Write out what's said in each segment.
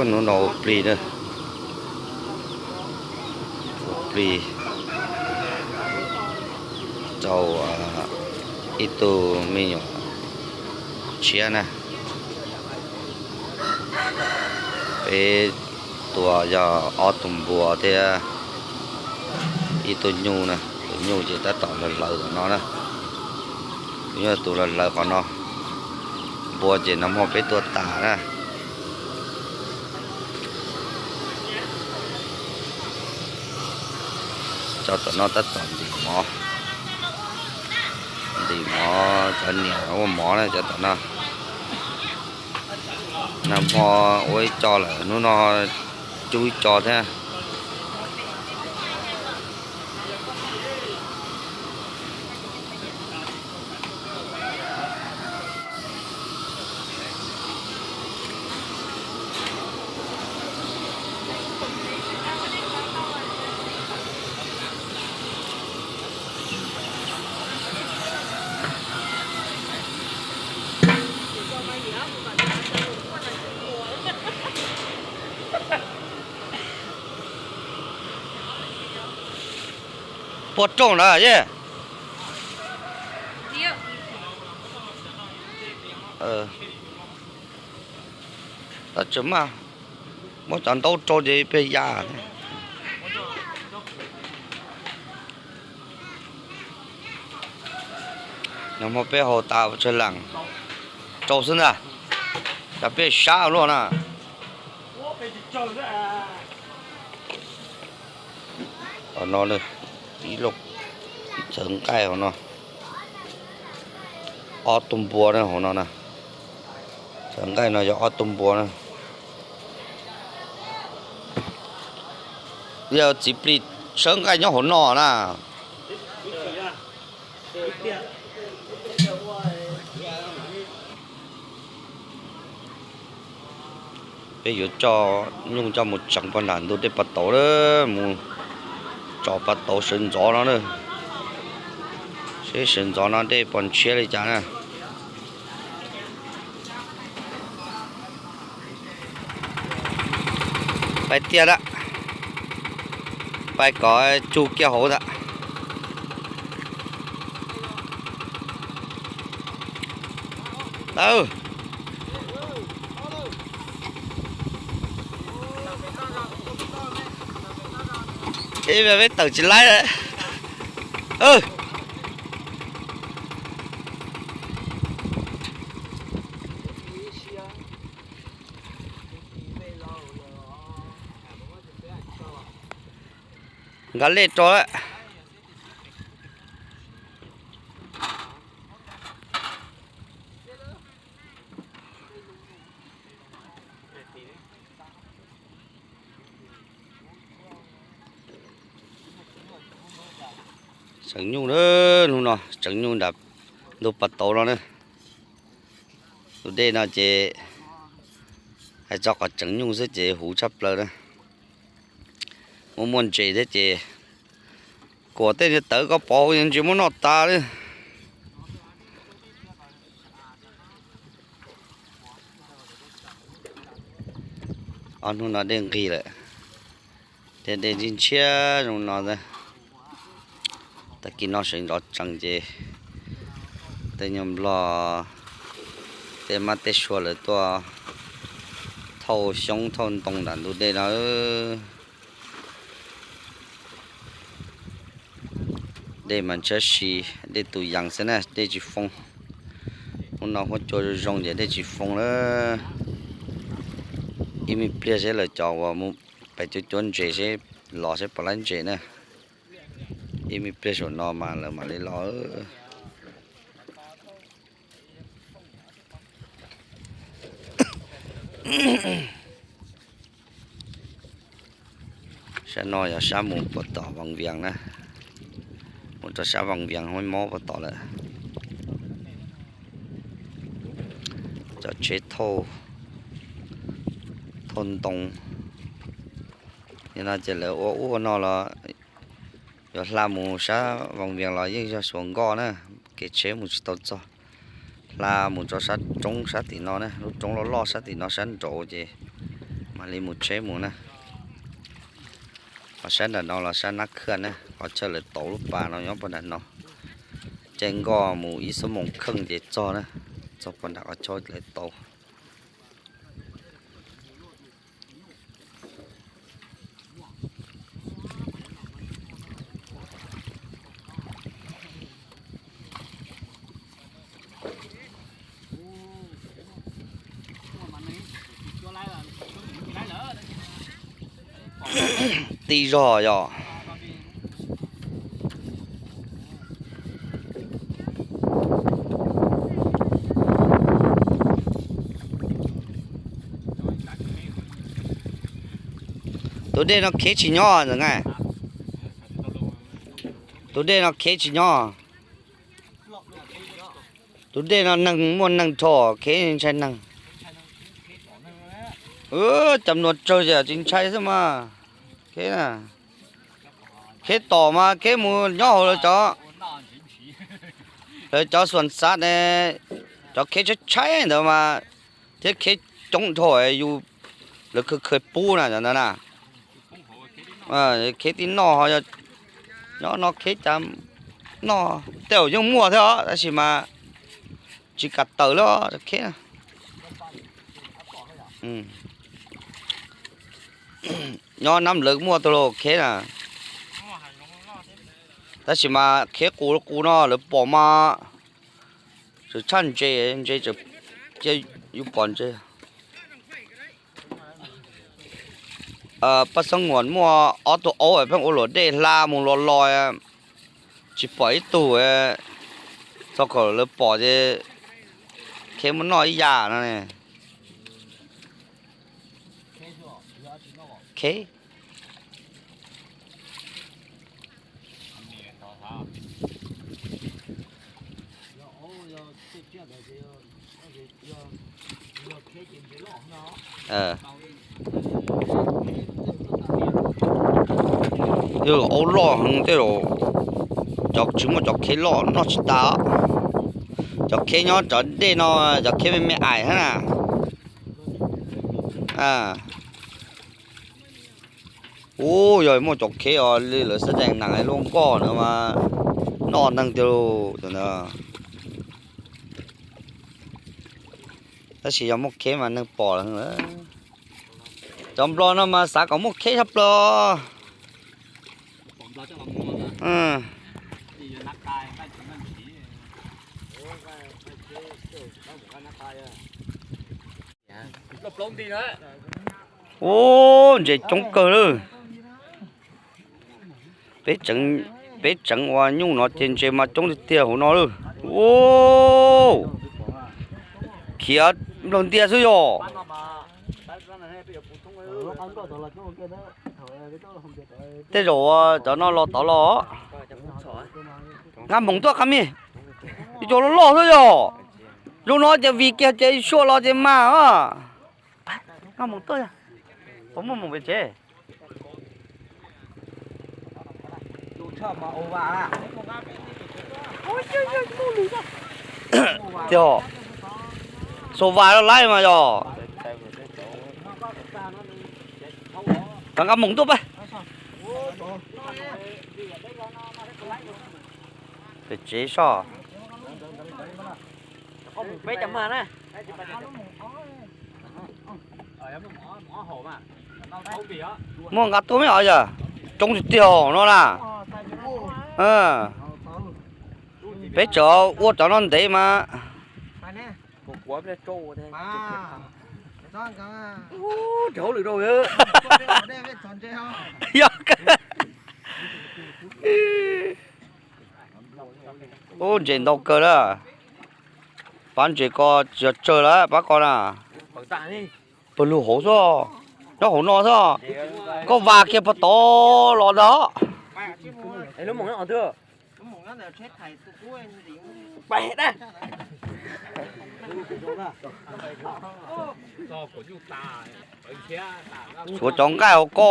Hnub no ua plig na, ua plig rau ib tug me nyuam tshiab na. Peb tua yog ob tug npua thiab ib tug nyuj na. Tus nyuj ces tab tom lawv lawv tom no na. Tus nyuj tus lawv lawv qhov no. Npua ces nag hmo peb tua tas na. Cov tom no tab tom ntim mov, ntim mov cov niam ua mov na cov tom no. Nag hmo ua ib co lawm, hnub no cub ib co thiab. Puas rooj na ye? Tsis maj, muab cov ntaub rau ces peb ya. Nag hmo peb haus tas tsawg leej rau xwb ntag, cas peb sab luaj na. Qhov no, ib txawv nqaij hauv no, ob tug npua na hauv no na. Txawv nqaij no yog ob tug npua na. Yog txiv plig sawv nqaij nyob hauv no na. Peb yuav coj nyuj coj mus tseev pog nram ntug dej pas tauv lawm, mus tsom pas tauv sawv ntxov no na. Seb sawv ntxov no dej puas ntshiab li cas na. Pais tiag lawm, pais kom tsug kiag hauv ntag. Tawm, peb tawm tsis laib. Nqa lej rau lawm. Tseev nyuj na, hnub no tseev nyuj nram ntug pas tauv no na. Tus dej no ces hais txog qhov tseev nyuj xwb ces huv tshaj plaws na. Muaj muaj ntses thiab ces kuam tej niag tawv koj pov hauv ntsis muab noj tas li. Ob hnub no dej nqig lawm, thiab dej ntshiab ntshiab zoo no. Tag kis no sawv ntxov tsees ces tej nyuag nplog, tej mab tej sua lawv tuaj thauj xyoob thauj ntoo nram ntug dej no. Dej mas ntshiab si, dej tus yees xwb na, dej tsis foo. Hnub no huab cua zoo zoo ces dej tsis foo lawm. Ib me pliag seb lawv cov uas mus pem cuab cuab ntses seb los seb puas laib ntses na. Ib me pliag saum no mas lawv mam li los. Sab no yog sab mus puag tom Vaj Vias na, mus rau sab Vaj Vias Hmoob Mob puag tom lawm. Cov tsheb thauj, thauj ntoo. Yog no ces lawv ua ub ua no los yuav hla mus sab Vaj Vias los yeej yog Suav nkoj na, kev tsheb mus tsis tau txog. Hla mus rau sab roob sab tim no na, lub roob loj loj sab tim no sab nraud ces Mam li mus tsheb mus na. Los sab nram no los sab Nab Khaj na, qhov chaw lawv tauv lub pas no nyob puag nram no. Caij nkoj mus ib xuab moos kheej ces txog na, txog puag nram qhov chaw lawv tauv. Ti zog yog. Tus dej no kheb tsis nyob ntag na. Tus dej no kheb tsis nyob. Tus dej no neeg muaj neeg dhau, kheb ntshai neeg. Cov npluas tsawg ces tsis ntshai xwb mas. Kheb, kheb tom mas kheb mus nyob hauv lawv cov, lawv cov xuas xav ne, cov kheb tshaib tshaib ntawd mas thiab kheb coob dhau yus, lawv khaws khaws pub na cov ntawd na. Kheb tib noj ho, nyob no kheb cas noj tej zaum yeej muaj thiab os tab sis mas tsis kam tawm lawm cov kheb. Nyob Nab Lawv muaj tau los kheb na. Tab sis mas kheb qus qus no lawv pom mas txawm tshaj ntses, ntses txawm cia yus pom ntses. Paj Xeeb Muas muaj ob tug aub pheej ua luam dej hla mus los los, tsis pom ib tug. Txog thaum lawv pom ces kheb muab noj ib yam no ne. Kheb. Yog aub loj heev tej zaum, cov tsis muaj cov kheb loj noj tsis tas. Cov kheb nyob cov dej no, cov kheb me me ais hab na. Ub, yog muaj cov kheb os li lawv xab dees nas lub nkoj no mas noj neeg tiag lauj ntawd. Tab sis yog muaj kheb mas neeg pom lawm. Cov nplos no mas xav kom muaj kheb tshaj plaws. Ub, ntses coob kawg lawm. Peb tseev ua nyuj no ces ntses mas coob tiag tiag hauv no lawm. Ub, khiav nplawg ntias xwb yog. Tej zaum cov no los tod los. Nqa moos tuaj qab mi. Ib co loj loj xwb yog. Zoo no ces vim kiag ces suam los ces mas. Nqa moos tuaj, puas muaj moos pem tsev? Tiag, xuas vas los laib mas yog. Koj nqa moos tuaj pab. Pem tsev soj. Muaj nqa tuaj me os yog. Coob tiag tiag no na. Peb tseem ua cov no ntev mas. Yog. Ub, ntses ntau kawg lawm. Pab ntses ko tsis yog tsawg lawm pab ko na. Pawg lug hauv xwb, nyob hauv no xwb. Koj vas kiag puag tod los ntag. Tshuav cov nqaij hauv ko.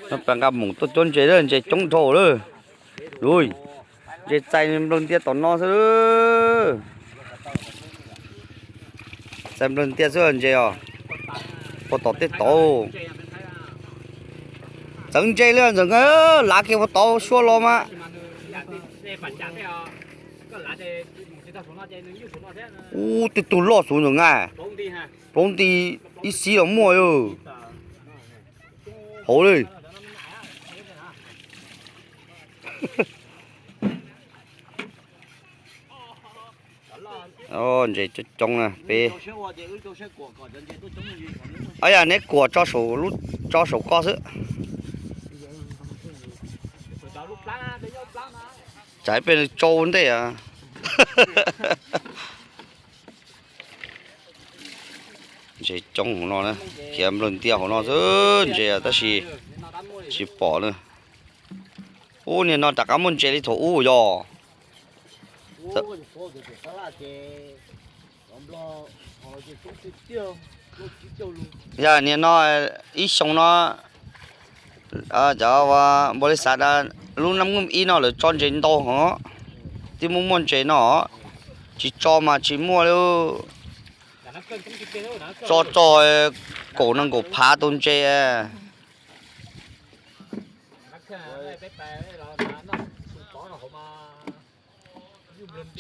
Peb nqa moos tuaj cuab ntses lawm, ntses coob dhau lawm. Ub, ntses txais nplawg ntias tom no xwb. Txais nplawg ntias xwb ntses os. Puag tom tej tod. Txawv ntses li ntxawm, lav kiag puag tod suab los mas. Ub, twb tug loj xwb ntxawm na. Plaub nti ib xib los muaj. Hauv li. Ntses coob coob na peb. Yog neb kuam tso saum, tso saum ko xwb. Tsam peb tsau ntej. Ntses coob hauv no, khiav nplawg ntias hauv no xwb ntses tab sis tsis pom na. Ub, niag no rov qab muaj ntses li thaum ub yog. Yog niag no ib xyoo no, cov npau li xav lub nab nub ib no lawv tso ntses ntau hov, twb muaj muaj ntses no, tsis tso mas tsis muaj li. Tso tso kaum nees nkaum phav tus ntses.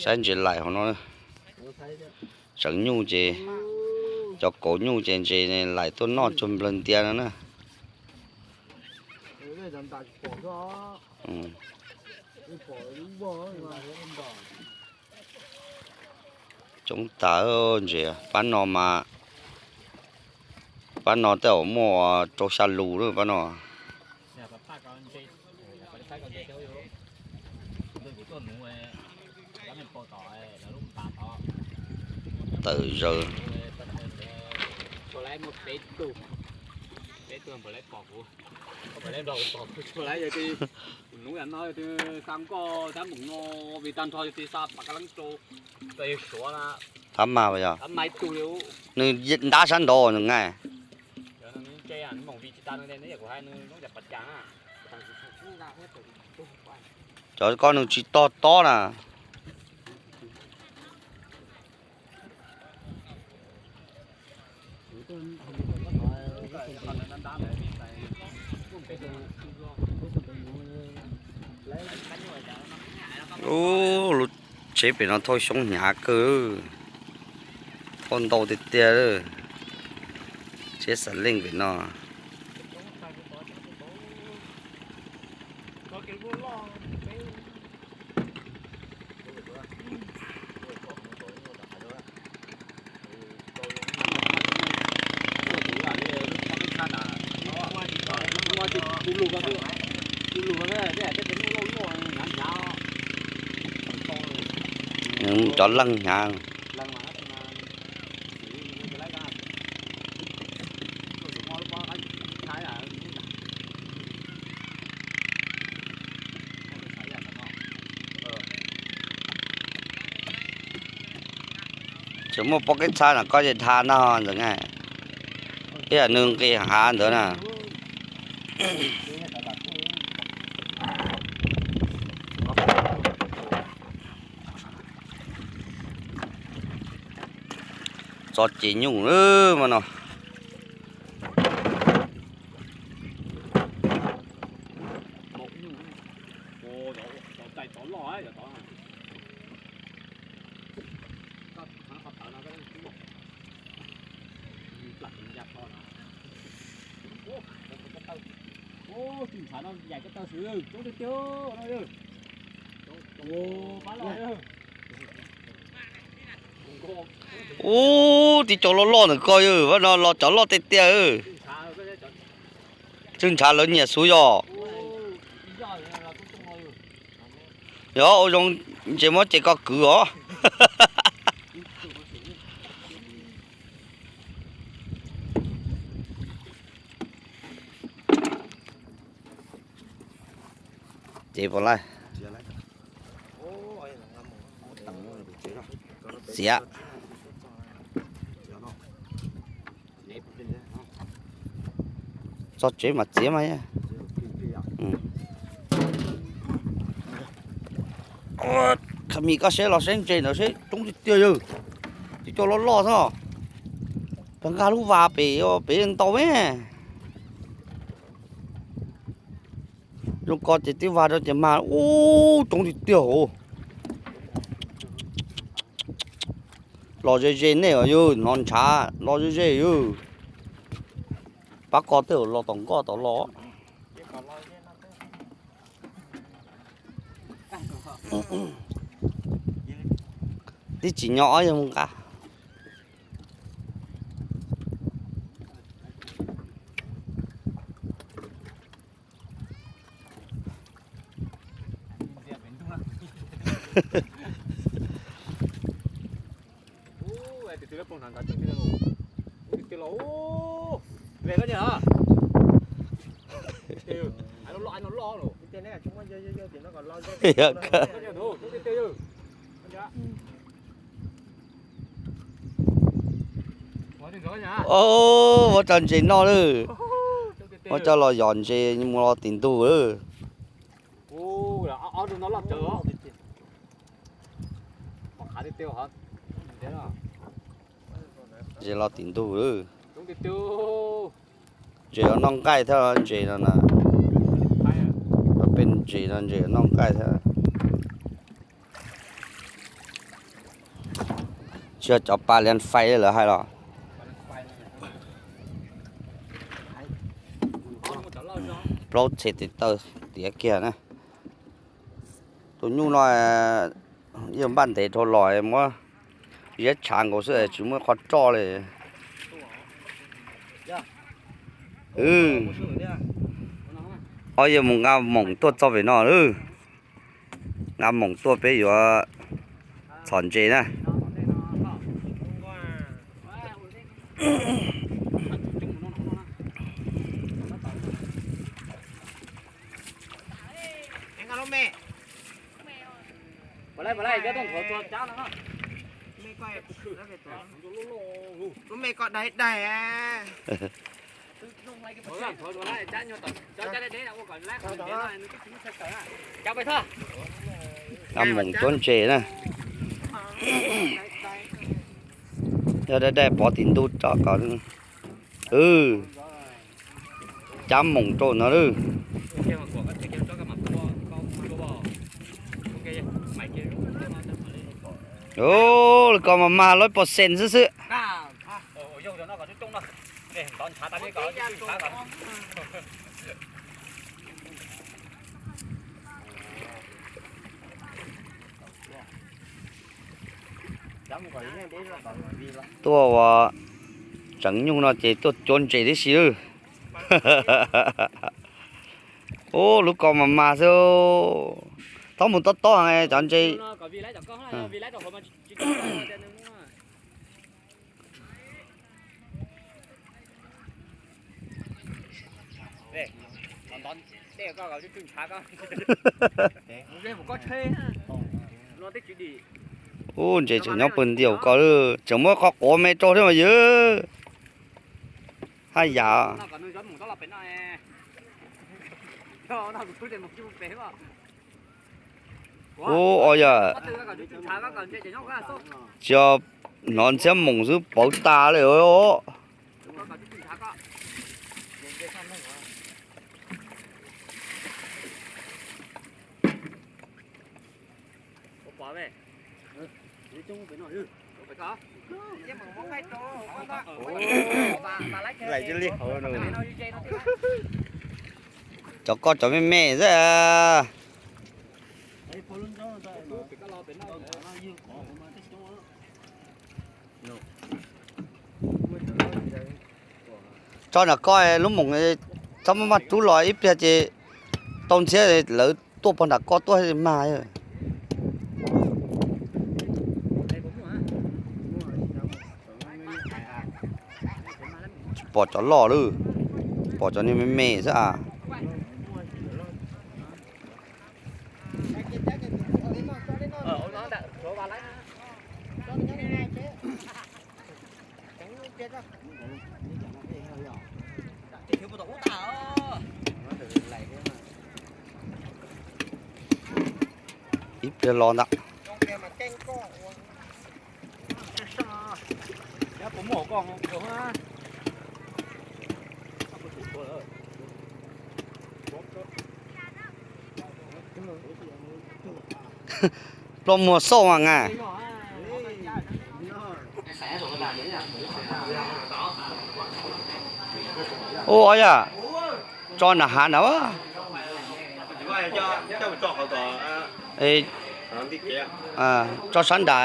Saib ntses laim hauv no. Tseev nyuj ces, cov kauv nyuj ces ntses laim tuaj noj cuag nplawg ntias no na. Coob tas ntses pab no mas, pab no tej zaum muaj rau xya lus lawm pab no. Tawm zaws. Tab mas yog nws ntab sab nraud nws nqa. Cov ko nws tsis tog tob na. Ub, lub tsheb pem no thauj xyoob hnyav kawg, thauj ntau tiag tiag. Tsheb xav leej pem no. Cov leeg hnyav. Tseem muaj pob keb txhab no koj yeej dha no ntawd na. Ib yam nws nqis hav ntawd na. Tso ces nyuj lawm mas no. Ub, tib co loj loj ntawm ko, no los cov loj tiag tiag. Tswj ntshav lawv nyiam xwb yog. Yog ua zoo, ntshe muab ces koj kwv os. Ces puas laij? Txiav. Txog tsev mas txiav mas. Khami koj seb los seb ntses ntawd seb coob tiag tiag yawg. Tib co loj loj xwb. Nqa lub vas pem, pem ntau me. Zoo ko ces twb vas rau ces mag ub coob tiag tiag os. Los ze ze nej os yawg, hnov ntshav los ze ze yawg. Pab ko tej zaum los tom nkoj tom los. Twb tsim nyog ob yawg mus nqa. Muab cov ntses noj lawm. Muab coj los yos ntses mus los tim ntug lawm. Ntses los tim ntug lawm. Ntses los noj nqaij thiab ntses no na. Peb ntses no ntses noj nqaij thiab. Tsis yog cov pa lias fais lawv hais los. Plaub txhais tes taw tiav kiag na. Tus nyuj no yog npaj ntev dhau los muab ziab tshav nkaus xwb tsis muaj qhov roj li. Ob yawg mus nqa moom tuaj txog pem no lawm. Nqa moom tuaj peb yuav txhom ntses na. Cab moom cuab ntses na. Yog dai dai pov tim ntug tso kom. Cab moom rau no lawm. Lawv ko mas mag lawm pos xees xwb xwb. Tuaj ua tseev nyuj no ces tuaj cuab ntses tib si lawm. Ub, lub ko mas mag xwb. Thaub mus tob tob cov ntses. Ub, ntses tseem nyob pawg ntiag ko, tseem muab qhov quav me rau thiab mas yawg. Haj yam. Ub, o yog tsis yog hnov ntxhiab moos xwb pauv tas li. Cov ko cov me me xwb. Tso nram ko lub moos, txhob muab maj rub los ib pliag ces tau ntxhiab lawv tuaj pog nram ko tuaj mag. Tsis pom cov loj lawm, pom cov niag me me xwb a. Ib pliag los ntag. Plob muag xauj mas nga. Ub, ob yam, tso nram hav nrad. Tso sab nram.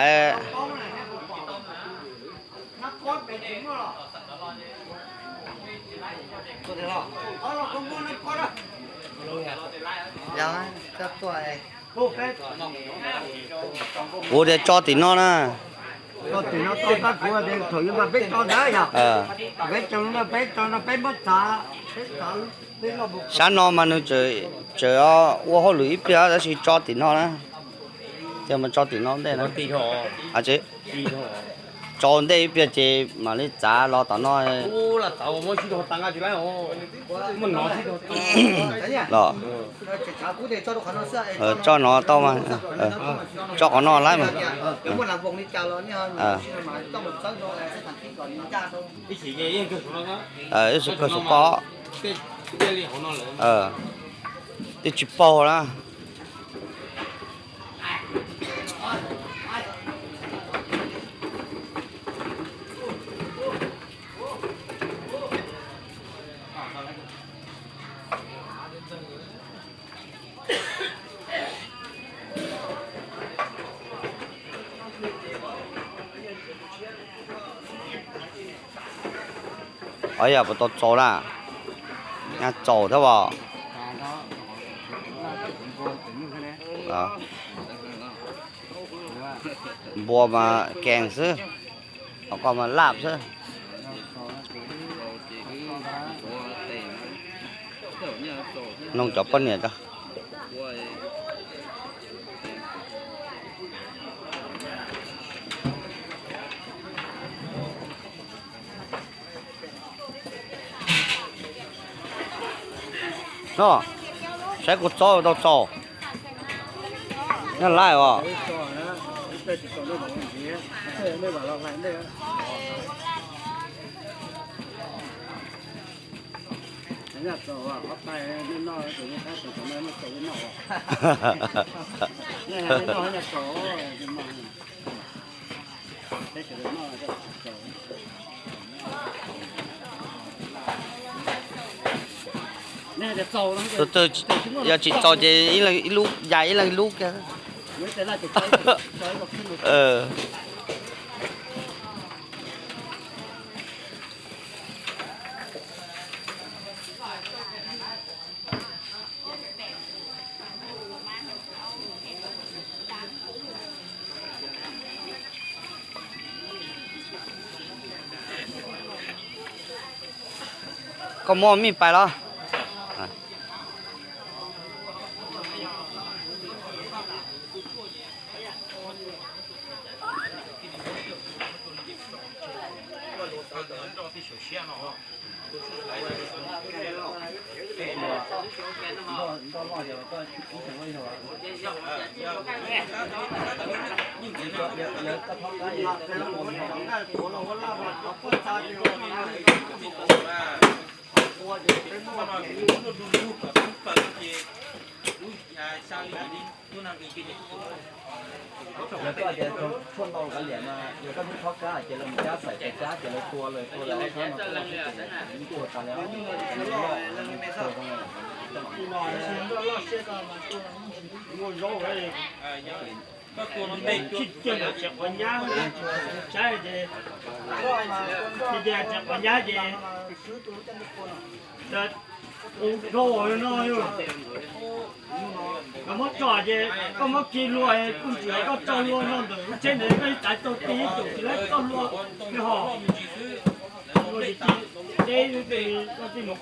Kuv tias tso tim no na. Sab no mas nws tseem ua hauj lwm ib pliag tab sis tso tim no na. Ces mas tso tim no ntej na. Tso ntej ib pliag ces mam li txav los tom no. Los tso no tau mas. Tso qhov no lawm mas. Ib txhia kawg xov pob. Twb tsis paug na. Ob yam puas tau txaus na? Nyaj txaus thiab os. Npua mas kees xwb, ho koj mas laj xwb. Noog cov poj niam tso. No, saib kuv txob tau txaus. Nyob laj os. Tus twg yog tsis txaus ces ib leeg ib lub, ya ib leeg ib lub kiag. Koj muab mij pais los? Yog koj tias tshuaj ntau kav liam no, yog koj hnub thov kab ces lawv mus cab xaim pes tsab ces lawv tua lawm, tua lawm ob sab no tuaj xwb ces ib tuag tas li. Tsis cia tsis quav nyab, saib ces, tsis cia tsis quav nyab ces, ua rau no yog, koj muab tso ces koj muab kiag hlua, kuj tsis koj tso hlua no ntawm lub tsheb ntawd koj ib txav tau ti ib tug tsis laib txoj hlua, yog ho hlua ces ci deb koj tij mus.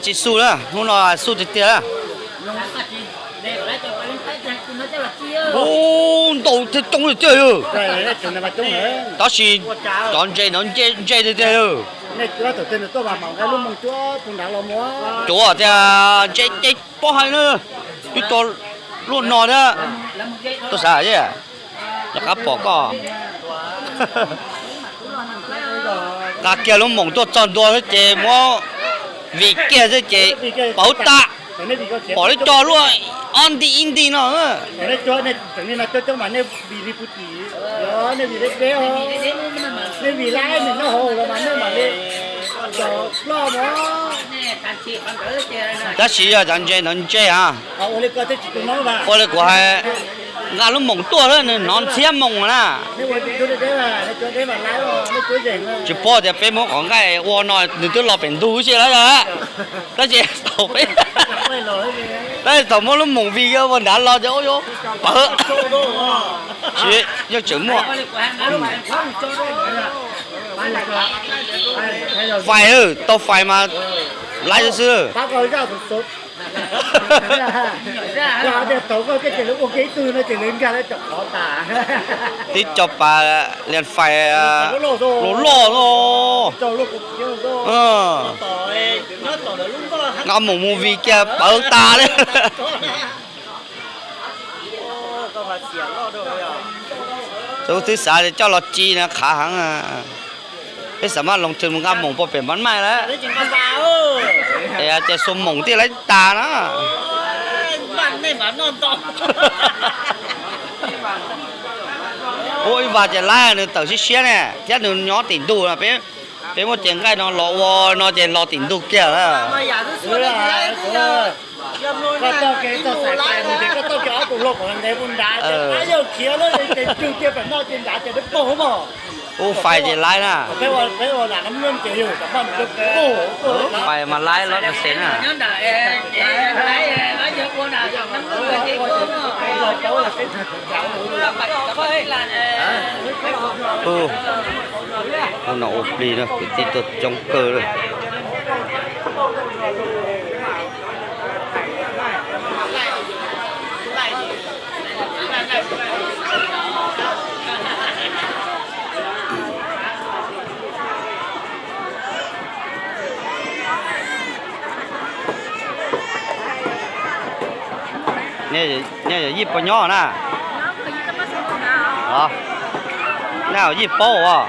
Tsis xub na, hnub no xub tiag tiag. Ub, ntau thiab coob tiag tiag. Tab sis cov ntses no ntse tiag tiag. Cuav tias ntses ces pob hais na, twb tso luaj no thiab. Tuaj sav, rov qab pom koj. Nqa kiag lub moos tuaj txog ntua xwb ces muab vij kiag xwb ces pawv tas. Pom li cov luaj ob nti ib nti no. Tab sis yog cov ntses ntawd ntse a. Ua li kuv hais, nqa lub moos tuaj xwb nws hnov ntxhiab moos na. Tsis paub tias peb muab qhov nqaij ua no nws twb los pem ntug xwb lawm. Tab sis thaum peb, tab sis thaum muab lub moos vij ua nrad los ces ub yuav pawv. Tsis, yeej tseem muaj. Fais, tau fais mas laib xwb. Tib co pas lias fais loj loj no. Nqa moos mus vij kiag pawv tas li. Tus twb xav tias coj los ci na qhav heev. Peb xav maj loo thwm mus nqa moos pog pem npab maij lawm. Es ces xuas moos tij laib tas na. Ua ib vas ces laib nws tawm siab siab ne thiab nws nyob tim ntug no peb, peb muab cev nqaij no los ua no ces los tim ntug kiag lawm. Ub, fais ces laib na. Fais mas laib loj xes na. Hnub no ua plig na, kwv tij tuaj coob kawg li. Nej yog yij puas nyob na? Nej yog yij paub os.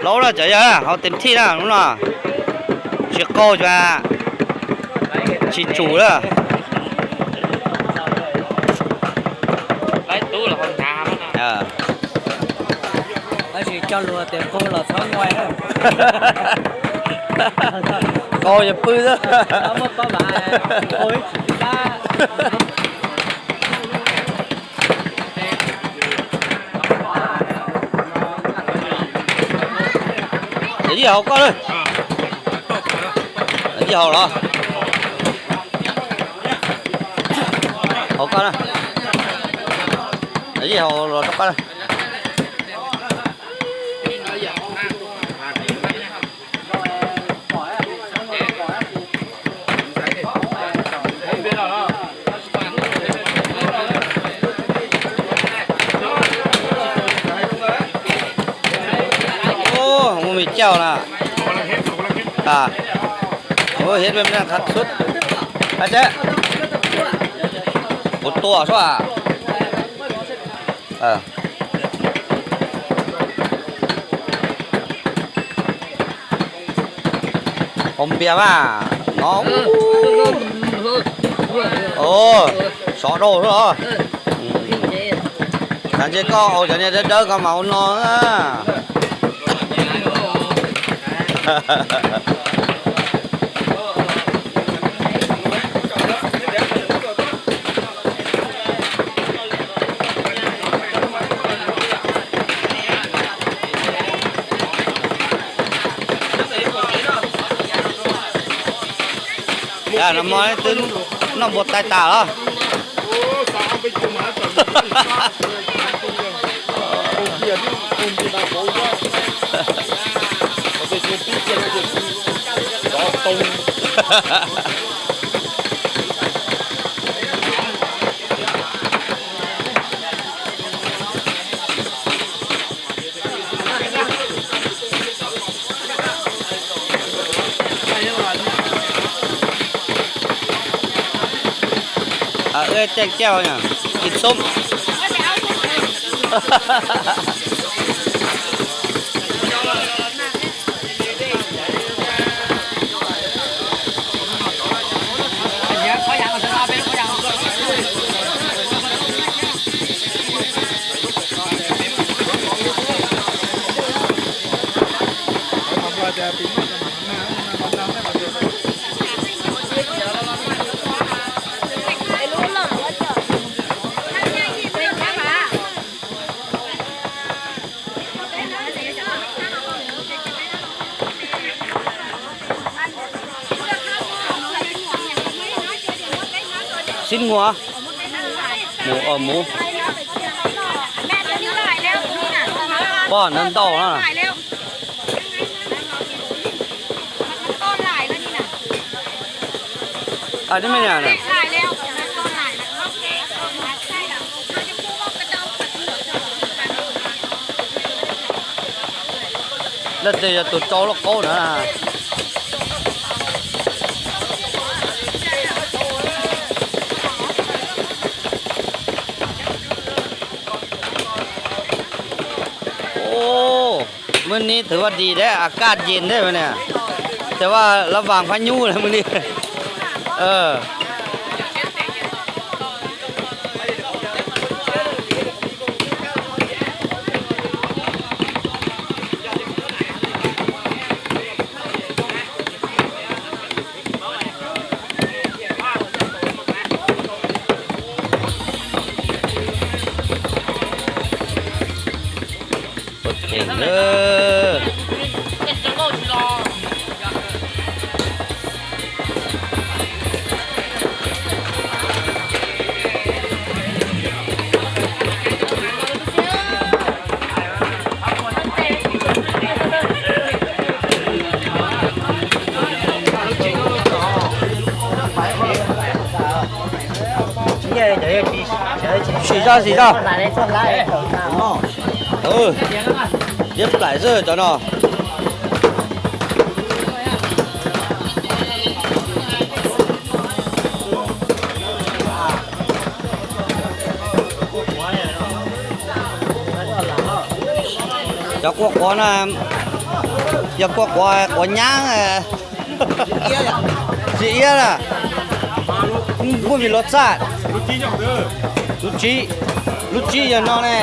Laub na, cov yawg haus tes thij na lub no. Tsis qaug, tsis tsum na. Tab sis coj luag tes qaug los txhob muaj. Qaug yog pw xwb. Yij haus koj na. Yij haus los. Haus koj na. Yij haus los rau koj na. Ua me cauj na. Ua hiab me naj qhab xub. Kuv tua sub. Hauv npias mas no. Sov rau xwb os. Xav ntshe koj haus cov niag dawb dawb ko mas ua no na. Yog no mas twb Noj npua tais tas los? Ua caj cauj na, kis xoob. Sib muag, mus os mus. Pog ntawd ntau na. Leej twg yog tus rau lauj kaub na? Ub, mub nib thwv vaj dis deb, a kaj ces deb mas niam. Ces vaj lav vaas phab nyub lawm mub nib. Ua tseem lawm. Sim zog, sim zog. Liab plaim xwb cov no. Cov kua quav no yog kua quav, quav nyab, tsis iab na. Muaj vim luag txaj. Lub tsib, lub tsib yog no ne.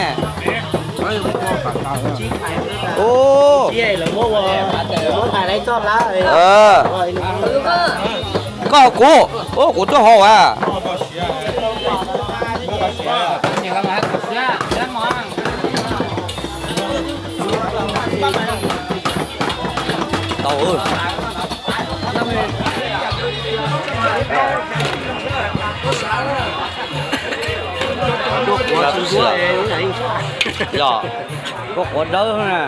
Ub. Koj kuv, ub, kuv tuaj haus a. Tau. Yog, kua quav dawb na.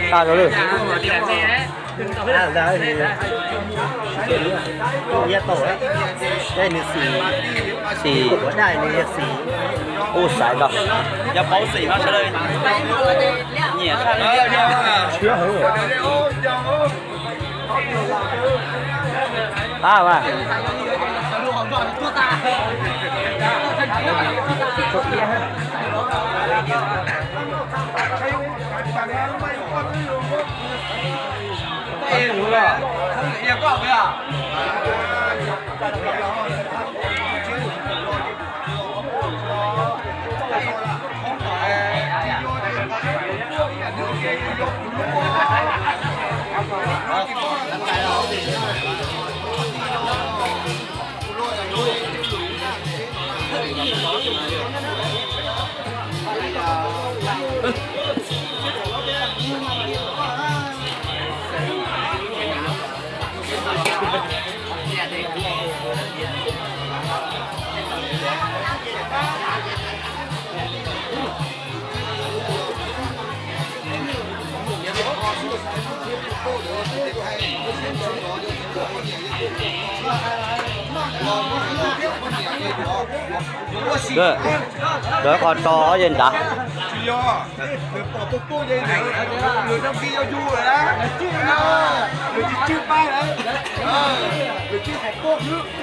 Xa rau lawm. Xim. Ub, xaiv tau. Qab mas. Lawv qhov ro ob yawg nrad. Tsis yog, nws pom poj poj yawg, nws nrog Kis yau yug lawm na. Nws tsis tswj pab lawm, nws tswj qhov poj xwb.